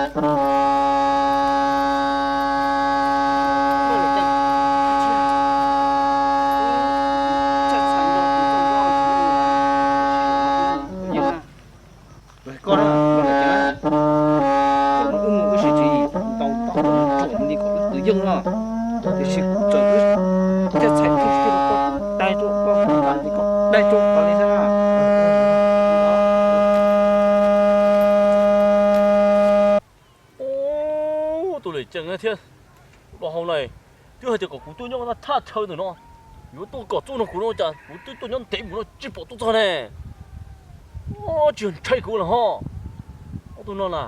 Koj na, wb mus wb sib tsis tau tom tsuam li kom wb twv yeej no, tiam sis kuv txawm wb thiaj txhais tiag tiag koj daig rau koj li koj daig rau koj li xwb na. Tus Lis Cees thiab tus dab hau na, twb hais tias kom kuv tuaj nyob thaj chaw ntawm no, yuav tuaj kom txuj no kuv no cas kuv twb tuaj nyob ntev mus no tsis pom tuaj txog ne. Tsis yog ntshai kuv los ho. Ob tug no na.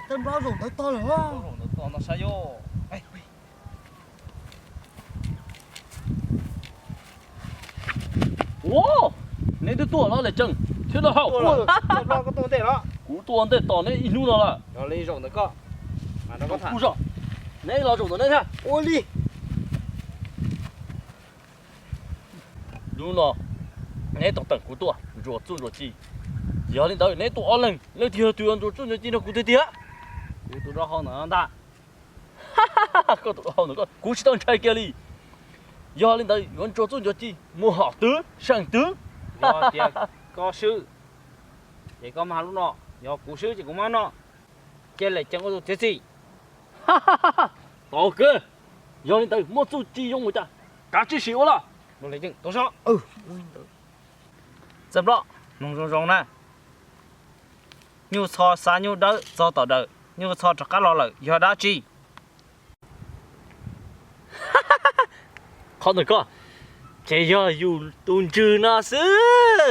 Tej nplob zaum ntawd tog lawm. Ua, neb twb tuaj los Lis Cees thiab dab hau. Kuv tuaj ua ntej tos neb ib hnub no lawm. Kuv zog, neb los zaum ntawm neb thiab. Ua li. Hnub no neb tau teem kuv tuaj ntsuas txuj ntsuas ci, yog li ntawd neb tuaj ob leeg leej twg yog tus yuav ntsuas txuj ntsuas ci nrog kuv tiag tiag? Kuv tus dab hau ntawm no ntag. Koj tus dab hau ntawm koj kuv tsis tau ntshai kiag li. Yog li ntawd yuav ntsuas txuj ntsuas ci mus hom twv seem twv. Yog tias koj swb ces koj mag lub no, yog kuv swb ces kuv mag no. Cia Lis Cees ua tus txiav txim. Tau kawg, yog li ntawd muaj txuj ci zoo ua cas kav tsij sim ua los. Txawj Nplob, mloog zoo zoo na. Nyuj txho xa nyuj dawb txog tom dawm, nyuj txho rov qab los lawm yog dab tsi? Qhov ntawm koj ces yog yus tus ntswg no xwb.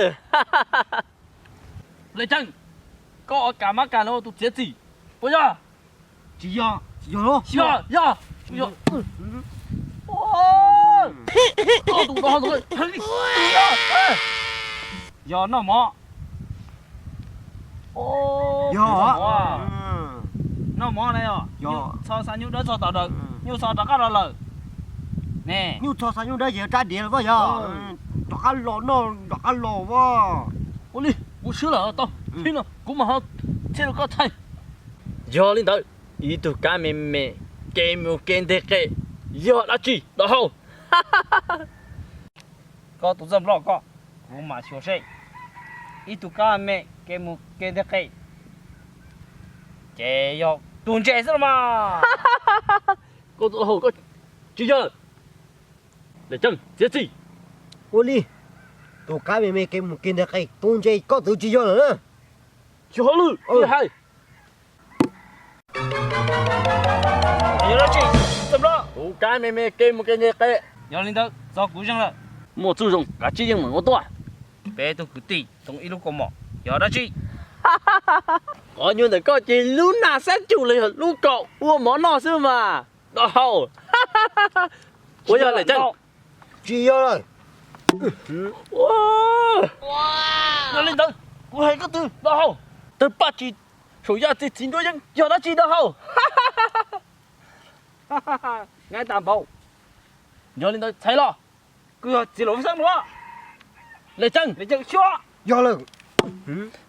Lis Cees, koj ua kas mab kas no ua tus txiav txim puas yog? Tsis yog, tsis yog. Yog, yog, yog. Koj tus dab hau ntawd, yog noj mov. Yog, noj mov na, yog nyuj txho xa nyuj dawb txog tom dawm, nyuj txho rov qab los lawm ne. Nyuj txho xa nyuj dawb ces rab diav los yog, rov qab los noj rov qab los as. Ua li, kuv swb lawm tau, thib no kuv mam ho txhiaj rau koj thaij. Yog li ntawd, ib tug kab me me, kev mus kev nteg qe, yog dab tsi dab hau? Koj tus Txawj Nplob koj, kuv mam xyuas seb. Ib tug kab me kev mus kev nteg qe, ces yog tus ntses xwb los mas. Koj tus dab hau koj, tsis yog lawm. Lis Cees, txiav txim. Ua li, tus kab me me kev mus kev nteg qe, tus ntses koj twv tsis yog lawm na. Tsis hauj lwm hais. Yog dab tsi, Txawj Nplob? Tus kab me me kev mus kev nteg qe. Yog li ntawd txog kuv zeeg lawm. Muaj txuj zoo kav tsij yeej meem ua tuaj. Peb tug kwv tij too ib lub kaus mom, yog dab tsi? Qhov nyuag ntawm koj ces lub nag xab cum los yog lub kaus ua mov noj xwb mas dab hau. Puas yog Lis Cees? Tsis yog lawm. Yog li ntawd kuv hais koj twg dab hau? Tawg paj tsis saum yaj txiv txiv nruab yeeb yog dab tsi dab hau? Nqaij tas npaum. Yog li ntawd txhais los. Kuv yog txiv laum xeeb no. Lis Cees, Lis Cees xyuas. Yog lawm.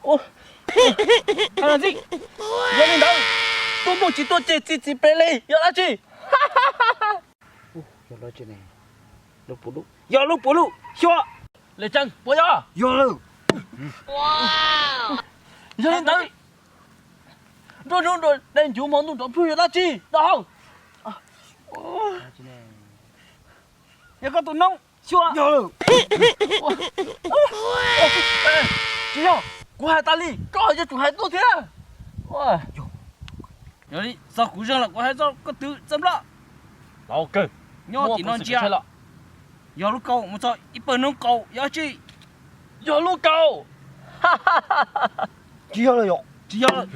Yog li ntawd, tuaj muaj tsis tuaj ces txiv txiv pem li yog dab tsi? Yog lub puav luj, xyuas. Lis Cees, puas yog? Yog lawm. Yog li ntawd, nruab hnub nruab dej ncuv hmo ntuj nrov plhuav yog dab tsi dab hau? Yog koj tus noob xyuas. Tsis yog, kuv hais tas li koj yuav tsum hais tuaj thiab. Yog li txog kuv zeeg los kuv hais txog koj twv Txawj Nplob. Nyob tim no ntsia, yog lub kaus mus txog ib pawg noob kaus yog dab tsi? Yog lub kaus. Tsis yog lawm yom? Tsis yog lawm.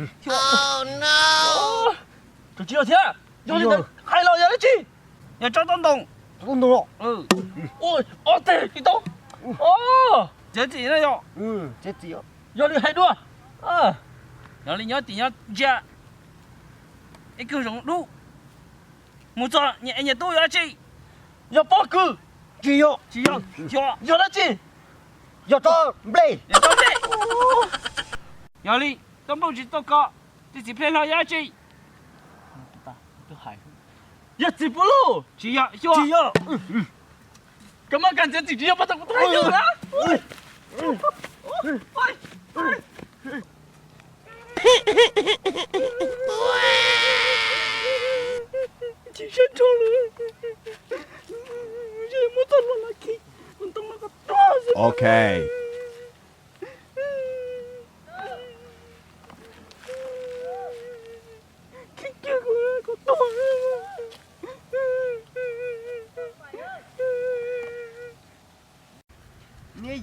Tsis yog thiab. Yog li ntawd hais los yog dab tsi? Yog tsob tauj ntoo. Tsob tauj ntoo. Ob teg tsis tau. Txiav txim no yog. Yog li hais dua. Yog li nyob tim nyob ntsia, ib kawg zoov dub mus txog nyias tub yog dab tsi? Yog pob kws. Tsis yog. Tsis yog. Yog dab tsi? Yog tsob nplej. Yog li, tsob nplej tsis tuaj kov, tus txiv plig hlo yog dab tsi? Yog txiv puv luj. Tsis yog, tsis yog. Koj muab kag ntxiv txiv tsis yog pab tau kuv tub hais yog na. Chim siab tshaj lawm. Muab txoj hlua no khi, ntoo no kom tuag xwb. Ok. Khi kiag kom tuag. Niam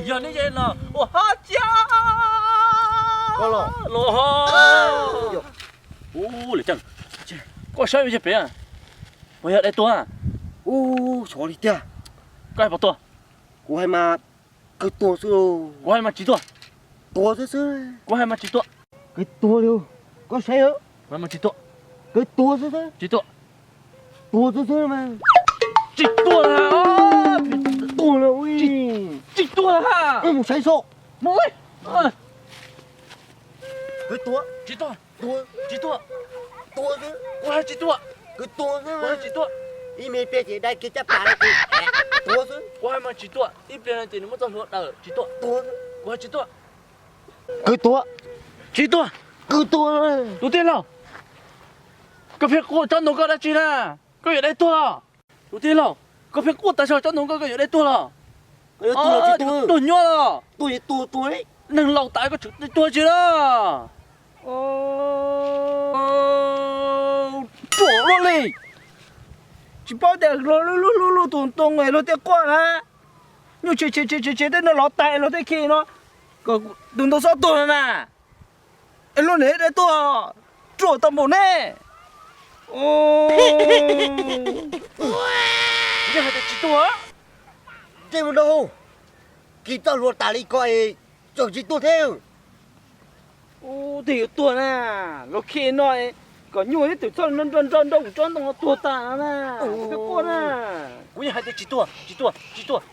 yog niam yog no ua hab cia. Koj los. Los ho. Ub, Lwm Ceeb, koj saib yog pem, puas yog dai tuag? Ub, xyov li tiag. Koj hais puas tuag? Kuv hais mas kawg tuag xwb. Kuv hais mas tsis tuag. Tuag xwb xwb. Kuv hais mas tsis tuag. Kawg tuag li. Koj saib. Kuv hais mas tsis tuag. Kawg tuag xwb xwb. Tsis tuag. Tuag xwb xwb mas. Tsis tuag. Tuag lawm. Tsis tuag. Mus saib so. Mus. Kawg tuag. Tsis tuag. Tuag. Tsis tuag. Tuag xwb. Kuv hais tsis tuag. Kawg tuag xwb. Kuv hais tsis tuag. Ib me pliag ces dai kiag caj pas. Tuag xwb. Kuv hais mas tsis tuag. Ib pliag no ces nws muab txoj hlua daws tsis tuag. Tuag xwb. Kuv hais tsis tuag. Kawg tuag. Tsis tuag. Kawg tuag. Tus tij laug, koj pheej quaj tsob ntoo koj dab tsi na? Koj yuav dai tuag los? Tus tij laug, koj pheej quaj tas zog tsob ntoo koj, koj yuav dai tuag los? Tuag nyuaj los? Tuag tuag. Neeg laus tas koj tseem dai tuag tsis los? Ruam luaj li. Tsis paub tias luag lub lub lub tus ntoo luag thiaj quaj na. Nyuj tshee tshee tshee tshee tej no lov tas luag thiaj khi no kom tus ntoo xob tuag no na. Es luag niam dai tuag, ruam tau npaum ne. Yeej hais tias tsis tuag. Tej mus nrau, kis txoj hlua tas li ko es tseem tsis tuag thiab. Ub, tej yuav tuag na, luag khi no kom nyuj ib tug txhob nrau nrau nrau kuv tsob ntoo no tuag tas no na. Koj quaj na. Kuv yeej hais tias tsis tuag, tsis tuag, tsis tuag.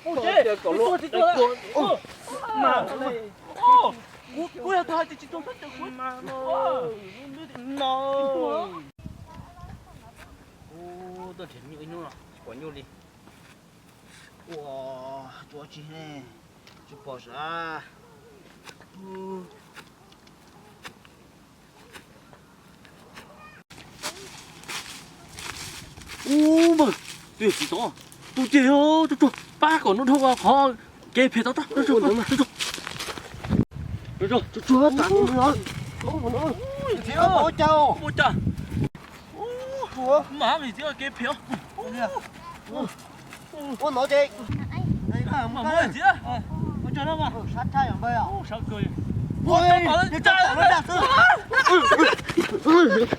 Ub, tsis tuag, tsis tuag. Kuv yog tus hais tias tsis tuag, koj tseem kuv. Ub, tuaj nrhiav nyuj ib hnub no tsis pom nyuj li. Ua, tsuav tsis ne, tsis pom sav. Ub, npawg, twb yog tsis tau, tus tiag yog tsuag tsuag, pab kom nub dhau qhov kev phem tau tag. Tsuag tsuag, tsuag tsuag. Ua cas? Mas txiv kev phem. Ua no ces. Mas muab txiv. Ua sab tshaj yom npawg. Ua sab kawg. Ua, tso tom lub dag xwb.